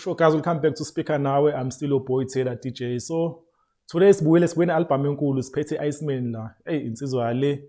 Sure guys, welcome back to Speaker Nawe. I'm still your boy Taylor DJ. So today sibuyele sibuyele album enkulu, siphethe Iceman la. Hey, insizwa yale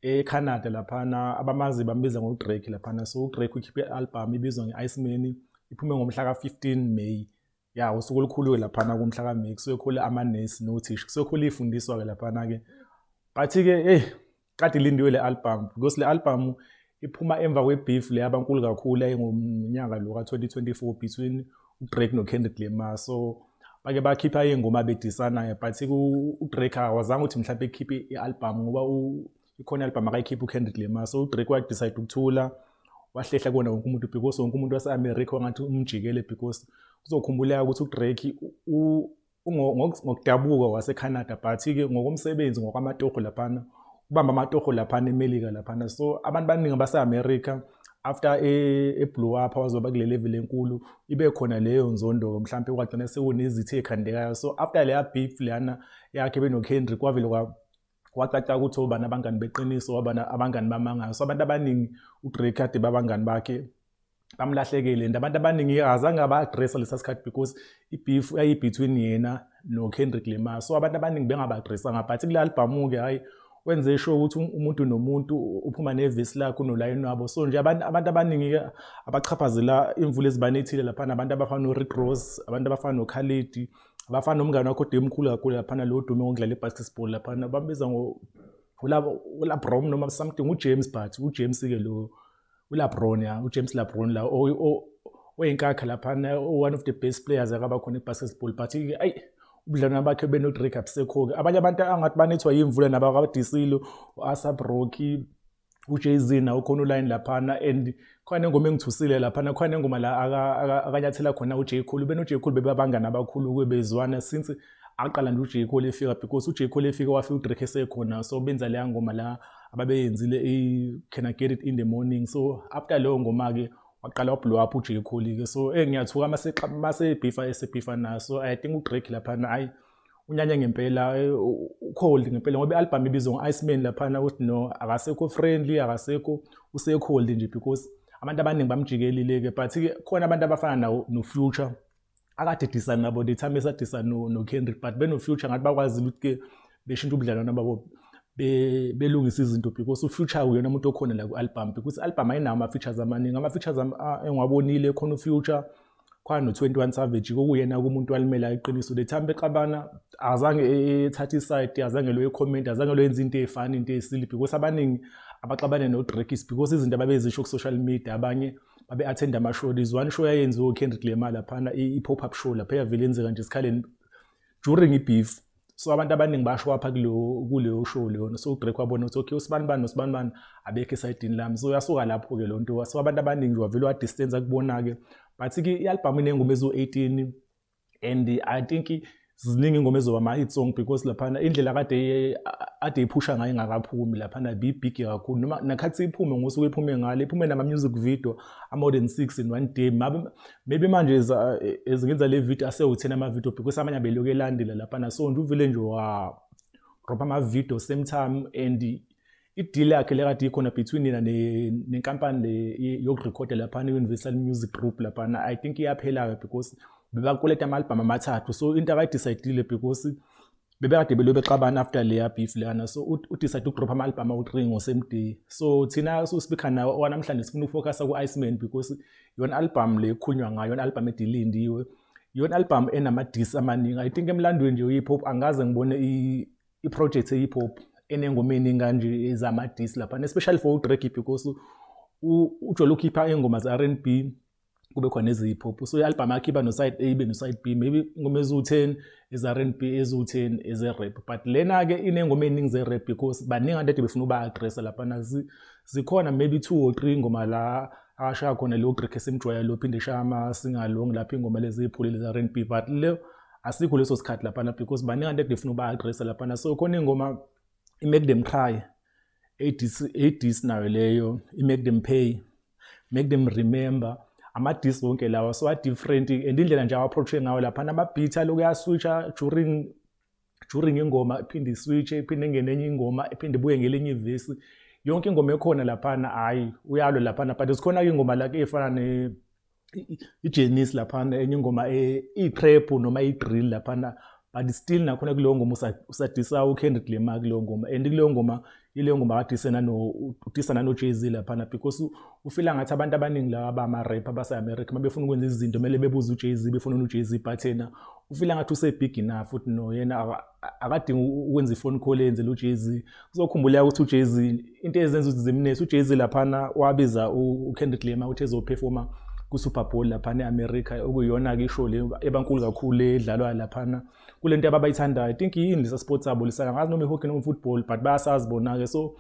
eCanada laphana, abamazi bambiza ngoDrake laphana. So uDrake ukhiphe i-album ibizwa nge-Iceman, iphume ngomhla ka-15 May. Ya, usuku olukhulu laphana kumhla kaMay, kusuke khule amanesi nothisha, kusuke khule ifundiswa ke laphana ke. But ke hey, kade ilindiwe le album because le album iphuma emva kwe-beef le abankulu kakhulu ayingomnyaka lo ka-2024 between uDrake noKendrick Lamar. So bake bakhipha iy'ngoma bedisana, but uDrake awazange ukuthi mhlawumbe ekhiphe i-album ngoba ikhona i-album akayikhipha uKendrick Lamar. So uDrake wa-decide ukuthula, wahlehla kuwona wonke umuntu because wonke umuntu wase-America wangathi umjikele, because kuzokhumbuleka ukuthi uDrake ngokudabuka waseCanada, but-ke ngokomsebenzi, ngokwamatoho laphana, ubamba amatoho laphana eMelika laphana. So abantu baningi base-America after e-blow up wazoba kule level enkulu, ibe khona leyo nzondo, mhlampe kwagcina sekunezitha ey'khandekayo. So after leya beef leyana yakhe benoKendrick, kwavele kwacaca ukuthi obani abangani beqiniso, wabana abangani bamangayo. So abantu abaningi uDrake kade babangani bakhe bamlahlekele, and abantu abaningi azange aba-addressa lesa sikhathi because i-beef yayi-between yena noKendrick Lamar, so abantu abaningi bengaba-addressanga. But kule albhamu-ke, hhayi, wenze sure ukuthi umuntu nomuntu uphuma nevesi lakhe, unolayini wabo. So nje abantu abaningi-ke abachaphazela imvula ezibanethile laphana, abantu abafana no-Rick Ross, abantu abafana noKhalid, abafana nomngane wakho ode emkhulu kakhulu laphana, lo odume ngokudlala i-basketball laphana, bambiza uLabron noma something, uJames, but uJames-ke lo uLabron, ya, uJames LeBron la oyinkakha laphana, one of the best players akaba khona i-basketball. But ayi, ubudlelwane bakhe beno-Drake abusekho-ke. Abanye abantu angathi banethwa yimvula nabo abadisile, u-A$AP Rocky, uJay-Z nawo khona uline laphana. And khona nengoma engithusile laphana, khona nengoma la akanyathela khona uJ Cole. Beno-J Cole bebabangani abakhulu, bezwana since aqala nje uJ Cole efika, because uJ Cole efika wafika uDrake esekhona. So benza leya ngoma la ababeyenzile, i-Can I Get It In The Morning. So after leyo ngoma-ke waqala wa-blow up uJ Cole-ke. So ngiyathuka mase esebhifa naso. I think uDrake laphana, hhayi, unyanya ngempela, u-cold ngempela, ngoba i-album ibizwa ngo-Iceman laphana, ukuthi no, akasekho friendly, akasekho, use-cold nje because abantu abaningi bamjikelile-ke. But-ke khona abantu abafana nawo no-Future akade edisana nabo the time esadisa no-Kendrick, but beno-Future ngathi bakwazile ukuthi-ke beshintshe ubudlelwano babo, belungisa izinto, because uFuture uyena umuntu okhona la ku-album, because i-album ayinawo ama-features amaningi. Ama-features engiwabonile khona uFuture, khona no-21 Savage, okuyena kumuntu walimela iqiniso the time bexabana, azange ethathe i-side, azange lo e-comment, azange lo yenza into ey'fana, into ey'silly, because abaningi abaxabane no-Drake is because izinto ababezisho ku-social media, abanye babe-attend ama-show. There's one show yayenziwe uKendrick Lamar laphana, i-pop-up show lapha eyavele yenzeka nje esikhaleni during i-beef. So abantu abaningi basho apha kuleyo show leyo. So uDrake wabona ukuthi okay, usibani bani nosibani bani abekho esayidini lami, so yasuka lapho-ke lo nto. So abantu abaningi nje wavele wa-distance kubona-ke. But-ke i-album iney'ngoma eziwu-18 and I think ziningi ingoma ezoba ama-hit song, because laphana indlela kade ade iphusha ngayo ingakaphumi laphana bi-big kakhulu, noma nakhathi iphume ngosuku iphume ngalo, iphume nama-music video a-more than 6 in one day. Maybe manje ezingenza le video asewu-10 ama-video, because amanye abelokhu elandela laphana. So nje uvele nje wa drop ama-video same time, and i-deal yakhe le kade ikhona between yena nenkampani le yokurekhoda laphana, i-Universal Music Group laphana, I think iyaphela-ke because bebakoleta ama-album amathathu. So into akayi-decide-ile, because bebekade belo bexabana after leya beef leyana, so u-decide ukudropha ama-album awu-3 ngo-same day. So thina so-speaker nawo owanamhlanje sifuna ukufocusa ku-Iceman, because yona album le kukhulunywa ngayo, yona album edilindiwe, yona album enama-diss amaningi. I think emlandweni nje we-hip hop angaze ngibone i-project ye-hip hop enengoma ey'ningi kanje ezama-diss laphana, especially for uDrake, because ujwayele ukukhipha iy'ngoma ze-R&B, kube khona ezi-hip hop. So i-album yakhe iba no-side A, ibe no-side B, maybe ingoma eziwu-10 eze-R&B, eziwu-10 eze-rap. But lena-ke iney'ngoma ey'ningi ze-rap because baningi abantu ade befuna uba-addressa laphana. Zikhona maybe two or three ingoma la akashaya khona leyo Drake esimjwayele, ophinde eshaya ama-singalong lapho, iy'ngoma lezi ey'pholile ze-R&B, but le asikho leso sikhathi laphana because baningi abantu ade befuna uba-addressa laphana. So khona ingoma i-Make Them Cry, eyi-diss nayo leyo, i-Make Them Pay, Make Them Remember, ama-diss wonke lawa. So a-different, and indlela nje awa-approach-e ngayo laphana, ama-beat aloku uyaswitcha during ingoma, iphinde iswitche, iphinde ingene enye ingoma, iphinde ibuye ngelinye ivesi. Yonke ingoma ekhona laphana, hhayi, uyalwa laphana. But zikhona-ke ingoma la ey'fana iJennis laphana, enye ingoma i-trap noma i-drill laphana, but still nakhona kuleyo ngoma usadisa uKendrick Lamar kuleyo ngoma. And kuleyo ngoma, ileyo ngoma akadise nano udisa nano-Jay-Z laphana, because ufila ngathi abantu abaningi laba abama-rapper base-America, uma befuna ukwenza izinto kumele bebuze u-Jay-Z, befuna u-Jay-Z, but yena ufila ngathi use-big enough futhi no yena akadingi ukwenza i-phone call eyenzela u-Jay-Z. Kuzokhumbuleka ukuthi u-Jay-Z, into ezenza ukuthi zimnesi, u-Jay-Z laphana wabiza uKendrick Lamar ukuthi ezoperforma ku-Super Bowl laphana e-America, okuyiyona-ke i-show le ebankulu kakhulu edlalwa laphana kule nto ababayithandayo. I think yini lesa sport sabo lisana, ngazi noma i-hockey noma i-football, but bayasazi bona-ke. So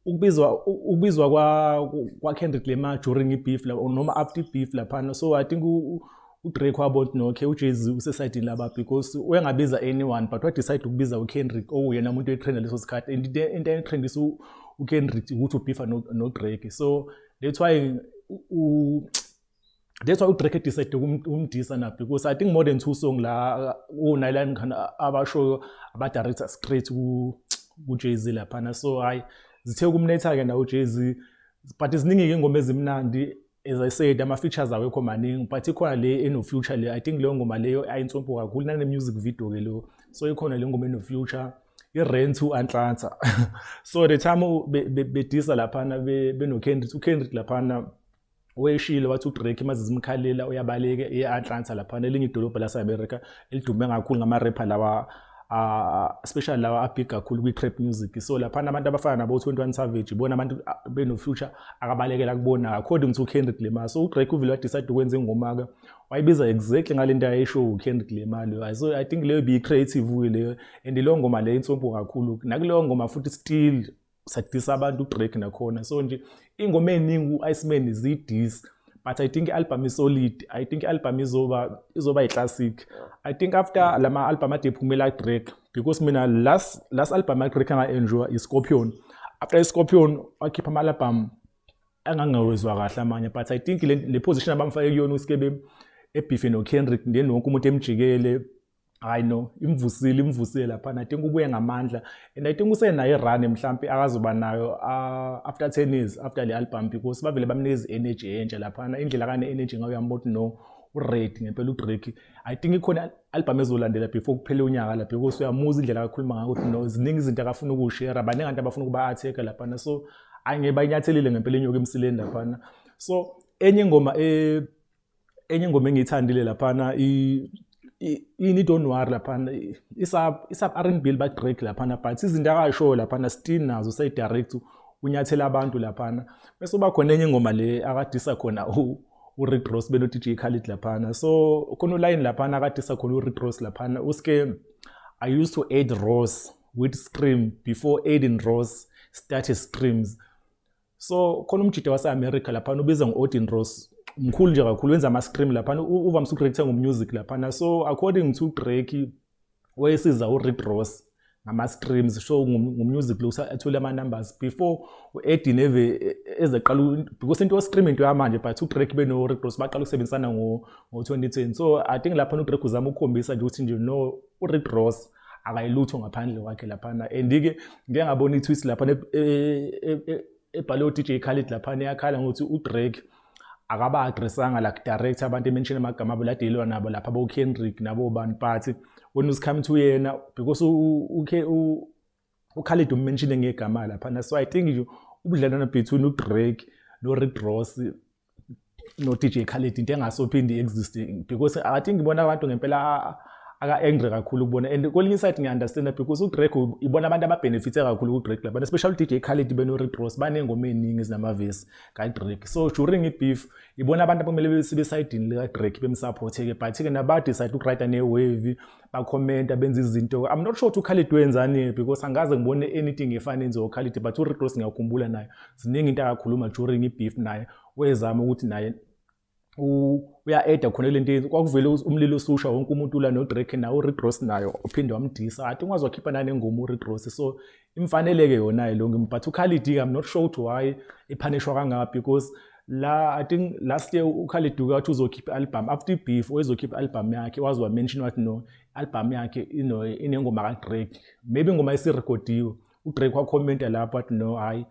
ukubizwa kwa Kendrick Lamar during i-beef la noma after i-beef laphana, so I think uDrake wabona ukuthi no, okay, uJay-Z usesayidini laba, because uyengabiza anyone, but wadecide ukubiza uKendrick, owuyena umuntu oyitrenda leso sikhathi. And into etrendisa uKendrick ukuthi ubhifa noDrake, so that's why uDrake decide ukumdisa na, because I think more than two song la uNylan khona abashoyo aba-director straight ku-Jay-Z laphana. So hayi, zithe ukumnetha-ke nawo uJay-Z, but ziningi-ke ingoma ezimnandi. As I said, ama-features awekho maningi, but ikhona le eno-Future le. I think leyo ngoma leyo ayinsompo kakhulu, nane-music video-ke leyo. So ikhona le ngoma eno-Future, i-Ran to Atlanta. So the time bedisa laphana beno-Kendrick, uKendrick laphana weshile wathi uDrake maze zimkhalela uyabaleka e-Atlanta laphana, elinye idolobha lase-America elidume kakhulu ngama-rapper lawa, especially lawa abig kakhulu kwi-trap music. So laphana abantu abafana nabo 21 Savage, ibona abantu beno-Future akabalekela kubona, according to Kendrick Lamar. So uDrake uvele wadecide ukwenza ingoma-ke wayibiza exactly ngale nto ayisho uKendrick Lamar leyo. So I think leyo biyi-creative leyo, and leyo ngoma leyo insompo kakhulu. Nakuleyo ngoma futhi still sadisa abantu uDrake nakhona. So nje ingoma ey'ningi u-Iceman ziyidis, but I think i-album is-solid. I think i-album izoba i-classic, I think, after lama album ade ephumela Drake, because mina last album kaDrake anga-enjoy i-Scorpion. After i-Scorpion wakhipha ama-album angangawezwa kahle amanye, but I think le position abamfake kuyona uSkebe ebhife noKendrick, then wonke umuntu emjikele, hayi no, imvusile laphana. I think ubuye ngamandla, and I think usenayo i-run mhlampe akazoba nayo after 10 years after le album, because bavele bamnikeza i-energy entsha laphana. Indlela akane-energy ngayo, uyambona ukuthi no, uready ngempela uDrake. I think ikhona album ezolandela before kuphele unyaka la, because uyamuza indlela akakhuluma ngayo ukuthi no, ziningi izinto akafuna ukuwushare, baningi abantu abafuna ukuba-attack laphana. So angeke bayinyathelile ngempela inyoka emsileni laphana. So enye ingoma engiyithandile laphana ini, Don't Worry laphana, isub R&B ba Drake laphana, but izinto akashoyo laphana still nazo say direct unyathela abantu laphana. Bese uba khona enye ingoma le akadisa khona uRick Ross beno DJ Khaled laphana. So khona uline laphana akadisa khona uRick Ross laphana, uske, "I used to add Ross with stream before Adin Ross started streams." So khona umjida wase-America laphana ubiza ngo-Odin Ross, mkhulu nje kakhulu, wenza ama-stream laphana, uvamise ukurate ngomusic laphana. So according to Drake, wayesiza uRick Ross ngama-streams, so ngomusic lo athole ama-numbers before u-Adin eve ezeqala, because into stream into yamanje, but uDrake beno-Rick Ross baqala ukusebenzisana ngo-2010. So I think laphana uDrake uzama ukukhombisa nje ukuthi nje no, uRick Ross akayilutho ngaphandle kwakhe laphana. And-ke ngike ngabona i-tweet laphana ebhale u-DJ Khaled laphana, eyakhala ngokuthi uDrake akaba-addressanga like direct abantu, emention amagama abo lade elwa nabo lapha, abo-Kendrick nabo bani, but when it's come to yena, because uKhaled ummentionе ngegama laphana. So I think nje ubudlelwano between uDrake no-Rick Ross no-DJ Khaled into engasophinde i-exist, because I think ngibona abantu ngempela aka-angry kakhulu kubona. And kwelinye iside ngiya-understanda, because uDrake ibona abantu ababenefithe kakhulu kuDrake lapha, especially u-DJ Khaled beno-Rick Ross, baney'ngoma ey'ningi ezinamavesi kaDrake. So during i-beef ibona abantu abakumele sebesayidini likaDrake bemsupporte-ke, but-ke nabadecide ukurayida ne-wave, bakhomenta, benza izinto. I'm not sure ukuthi uKhaled wenzani, because angaze ngibone anything efana enziwa uKhaled, but uRick Ross ngiyakhumbula naye ziningi into akakhuluma during i-beef, naye wezama ukuthi naye uya-eda khona le nto. Kwakuvele umlilo ususha, wonke umuntu ula noDrake, nawo uRick Ross nayo uphinde wamdisa, athi ungaze wakhipha nanengoma uRick Ross. So imfaneleke yona lo, but uKhaled I'm not sure ukuthi why iphanishwa kangaka, because la I think last year uKhaled wathi uzokhipha i-album after i-beef, wayezokhipha i-album yakhe, waze wamention wathi no, i-album yakhe inengoma kaDrake, maybe ingoma isirekhodiwe. UDrake wakhomenta lapho wathi no, hayi,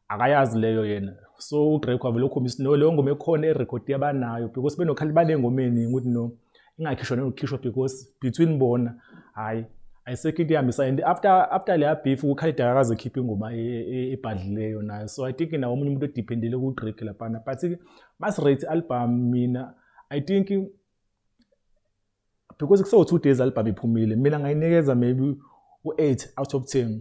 akayazi leyo yena. So uDrake wavele ukhombisa no leyo ngoma ekhona erekhodi abanayo because benoKhalid banengoma eningi ukuthi no ingakhishwa nokukhishwa because between bona hhayi ayisekho into ihambisa. And after leya beef uKhalid akakaze ekhiphe ingoma ebhadlileyo nayo. So I think nawo omunye umuntu odependele ku-Drake laphana. But masi-rate album mina I think because kusewu 2 days album iphumile, mina ngayinikeza maybe u-8 out of 10.